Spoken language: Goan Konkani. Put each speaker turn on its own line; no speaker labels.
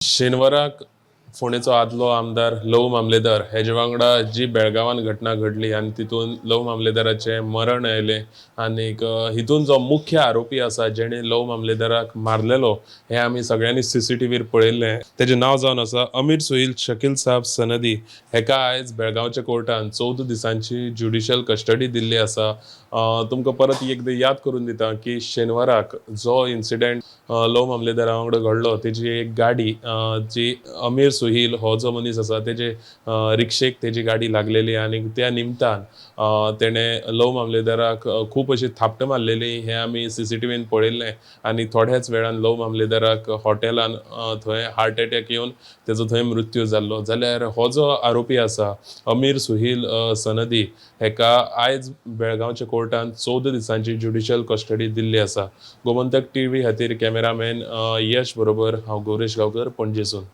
शेनवाराक फोंडेचो आदलो आमदार लव मामलेदार हेजे वांगडा जी बेळगांवान घटना घडली आनी तितून लव मामलेदाराचें मरण आयलें आनीक हितून जो मुख्य आरोपी आसा जेणे लव मामलेदाराक मारलेलो हें आमी सगळ्यांनी सीसीटीव्हीर पळयल्लें. तेजें नांव जावन आसा अमीर सुहील शकील साहब सनदी. हेका आयज बेळगांवच्या कोर्टान 14 दिसांची ज्युडिशियल कस्टडी दिल्ली आसा. तुमकां परत एकदां याद करून दिता की शेनवाराक जो इन्सिडेंट लव मामलेदारा वांगडा घडलो, तेजी एक गाडी जी अमीर सुहील हो जो मनीस आसा तेजे रिक्षेक तेजी गाडी लागलेली आनी त्या निमतान तेणें लव मामलेदाराक खूब अशी थापटां मारलेली हें आमी सीसीटीव्हीन पळयल्लें. आनी थोड्याच वेळान लव मामलेदाराक हॉटेलान थंय हार्ट एटॅक येवन तेजो थंय मृत्यू जाल्लो. जाल्यार हो जो आरोपी आसा अमीर सुहील सनदी हेका आयज बेळगांवच्या कोर्टान 14 दिसांची ज्युडिशियल कस्टडी दिल्ली आसा. गोमंतक टीव्ही खातीर कॅमेरामॅन यश बरोबर हांव गौरेश गांवकर, पणजेसून.